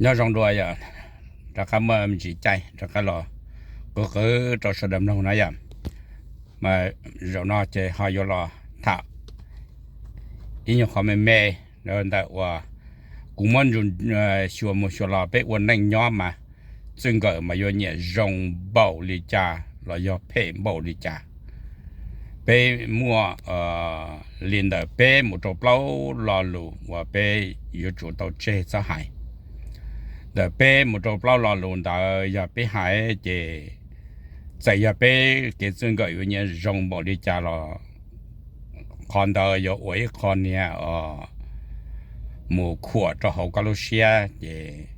Nyob zoo dua yom, rov qab muaj me ntsis caij rov qab los qw qw rau sawv daws mloog na yom. Mas zaum no ces ho yuav los tham ib nyuag qhov me me ntawm uas kuv muab xyuas mus xyuas los peb ua neej nyob mas txij nkawm mas yuav nyiam zoo npaum li cas los yog phem npaum li cas. Peb muaj li ntawm peb mus rau plaub lo lus uas peb yuav tsum tau tseg txhob hais. Ntawm peb mus rau plaub lo lus ntawd yog peb hais ces txawm yog peb kev txij nkawm yuav nyiam zoo npaum li cas los qhov ntawd yuav ua ib qho niag mus khuam rau hauv koj lub siab ces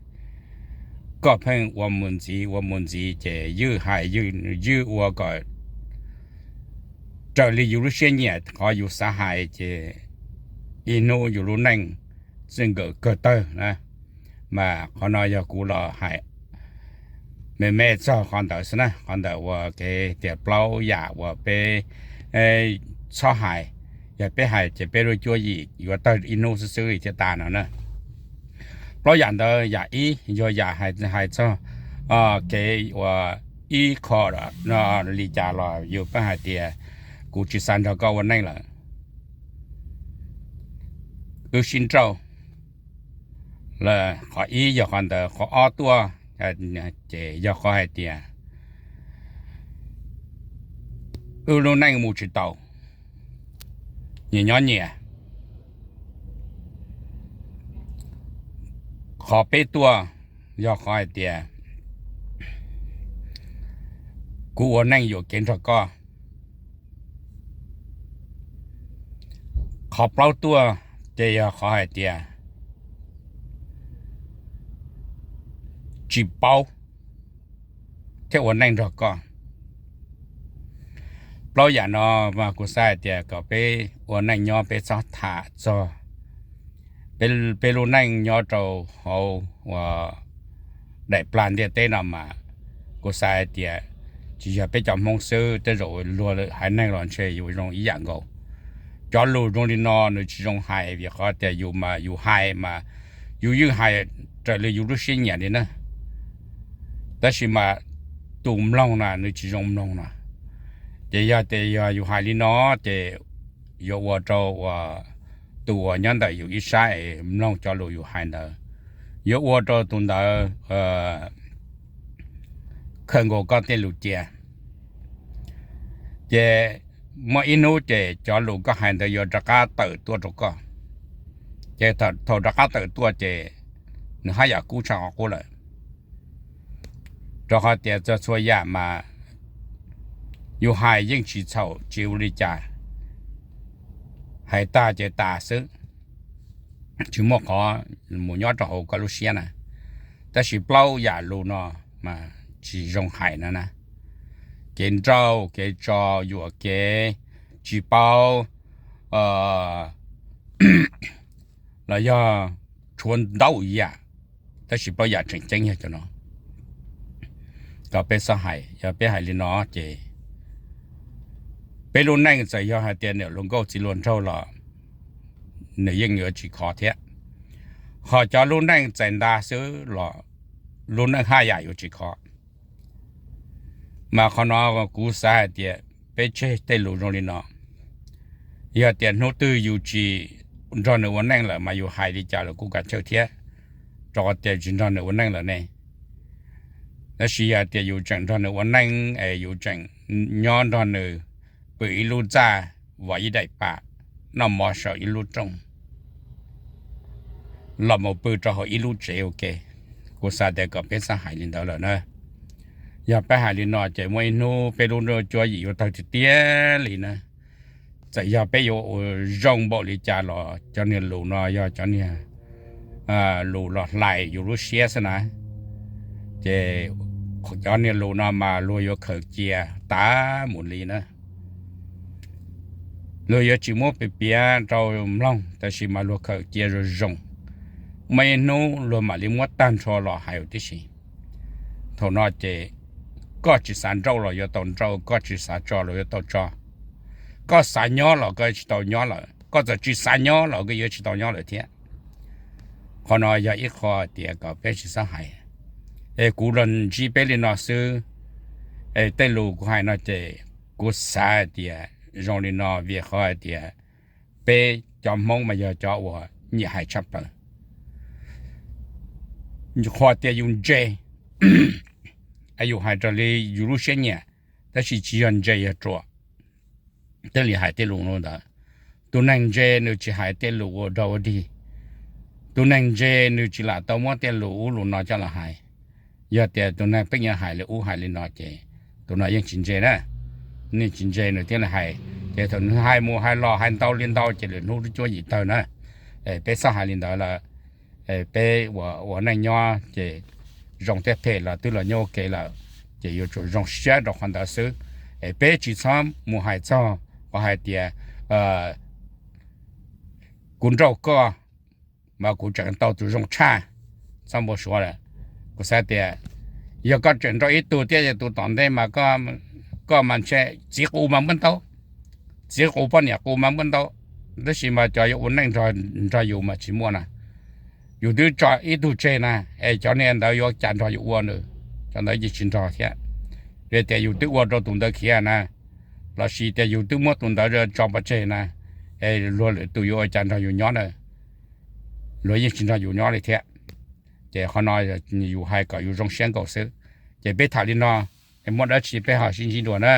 koj pheej ua mus ntxiv ua mus ntxiv ces ywj hais ywj ua kom raws li yus lub siab nyiam qhov yus xav hais ces ib hnub yus lub neej txij nkawm kawg tawg na. Mas qhov no yog kuv los hais me me txog qhov ntawd xwb na, qhov ntawm uas kev tias plaub yam uas peb txhob hais, yog peb hais ces peb lub cuab yim yuav tawg ib hnub xwb xwb li thiaj tas no na. Plaub yam ntawd yam ib yog yam hais txog kev uas ib qho li cas los yus pheej hais tias kuv tsis xav nrog koj ua neej lawm, wb sib nrauj. Qhov ib yog qhov ntawd, qhov ob tuaj ces yog qhov hais tias wb lub neej mus tsis tau, nyias nyob nyias. Qhov peb tuaj yog qhov hais tias kuv ua neej yuam kev nrog koj. Qhov plaub tuaj ces yog qhov hais tias tsis paub thiab ua neej nrog koj. Plaub yam no mas kuv xav hais tias kom peb ua neej nyob peb txhob tham txog peb lub neej nyob rau hauv daim plag ntiaj teb no mas kuv xav hais tias tsis yog peb cov Hmoob xwb, tej zaum luag haiv neeg los ntshe yuav zoo ib yam nkaus. Cov lus zoo li no nws tsis zoo hais vim qhov tias yus mas yus hais mas yus yeej hais raws li yus lub siab nyiam li na. Tab sis mas tus mloog na nws tsis zoo mloog na. Ces yog tias yog yus hais li no ces yuav ua rau tus uas nyob ntawm yus ib sab es mloog cov lus yus hais ntawd, yuav ua rau tus ntawd khaws nkaus koj tej lus cia. Ces muaj ib hnub ces cov lus koj hais ntawd yuav rov qab tawm tuaj rau koj. Ces thaum rov qab tawm tuaj ces nws haj yam kub tshaj qhov qub lawm. Rau qhov tias txog txhua yam mas yus hais yeej tsis txhaum tsis ua li cas, hais tag ces tas xwb, tsis muaj qhov mus nyob rau hauv koj lub siab na. Tab sis plaub yam lus no mas tsis zoo hais no na. Kev nrauj, kev tso, yuam kev, tsis paub, los yog tshuav ntau yam, tab sis plaub yam tseem ceeb yog cov no. Kom peb txhob hais, yog peb hais li no ces peb lub neej txawm yog hais tias niam hluas nkauj txiv hluas nraug los nws yeej yuav tsis khov thiab. Ho cov lub neej txais nta xwb los lub neej haj yam yuav tsis khov. Mas qhov no kuv xav hais tias peb tseg tej lus zoo li no. Yog tias hnub twg yus tsis nrog nws ua neej lawm mas yus hais li cas los kuj kav tsawj thiab, rau qhov tias tsis nrog nws ua neej lawm ne. Tab sis yog tias yus tseem nrog nws ua neej es yus tseem nyob nrog nws pw ib lub txaj, vam ib daim pam, noj mov saum ib lub rooj, los mus pw rau hauv ib lub tsev ua ke, kuv xav tias kom peb txhob hais li ntawd lawm na. Yog peb hais li no ces muaj ib hnub peb lub cuab yim yuav tawg tiag tiag li na. Txawm yog peb yuav ua zoo npaum li cas los cov niag lus no yog cov niag lus los hlais yus lub siab xwb na. Ces cov niag lus no mas luag yuav khaws cia tas mus li na. Luag yuav tsis muab piav piav rau mloog, tab sis mas luag khaws cia zoo zoo. Muaj ib hnub luag mam li muab tag nrho los hais tib si. Thaum no ces koj tsis xav nrauj los yuav tau nrauj, koj tsis xav tso los yuav tau tso, koj xav nyob los koj yuav tsis tau nyob lawm, koj txawm tsis xav nyob los koj yuav tsis tau nyob lawm thiab. Qhov no yog ib qho tias kom peb tsis txhob hais. Es kuv los ntsib peb li no xwb. Es tej lus kuv hais no ces kuv xav tias zoo li no vim qhov hais tias peb cov Hmoob mas yog cov uas nyiam hais tshaj plaws. Qhov tias yus ntse, yus hais raws li yus lub siab nyiam, tab sis tsis yog ntse yog ruam. Thiaj li hais tej lus ntawd. Tus neeg ntse nws tsis hais tej lus ua dog ua dig. Tus neeg ntse nws tsis lam tau muab tej lus ub lus no coj los hais. Yog tias tus neeg pheej yuav hais li ub hais li no ces tus no yeej tsis ntse na. Nws tsis ntse nws thiaj li hais. Ces thaum nws hais mus hais los hais ntau li ntau ces lwm hnub lub cuab yim tawg na. Peb txhob hais li ntawd lawm. Peb ua neej nyob ces zoo thiab phem los twb los nyob ua ke lawm, ces yuav tsum zoo siab rau qhov ntawd xwb. Es peb tsis txhob mus hais txog qhov hais tias kuv nrauj koj mas kuv tseem tau tus zoo tshaj. Txhob npau suav lawm. Kuv xav tias yog koj tseem nrauj ib tug thiab, yog tus tom ntej mas koj mas ntshe txiv qus mas muaj ntau, txiv qus poj niam qus mas muaj ntau, tab sis mas cov yuav ua neej nrog yus mas tsis muaj na. Yus twb tso ib tug tseg na, es cov niag ntawd yuav cas nrog yus ua nws, cov ntawd yeej tsis nrog thiab. Vim tias yus twb ua rau tus ntawd khiav na, lossis tias yus twb muab tus ntawd tso pov tseg na, es luag lwm tus yuav ua cas nrog yus nyob na, luag yeej tsis nrog yus nyob li thiab. Ces qhov no yus hais kom yus zoo siab nkaus xwb. Ces peb tham li no, es muaj dab tsi peb ho sib ntsib dua na.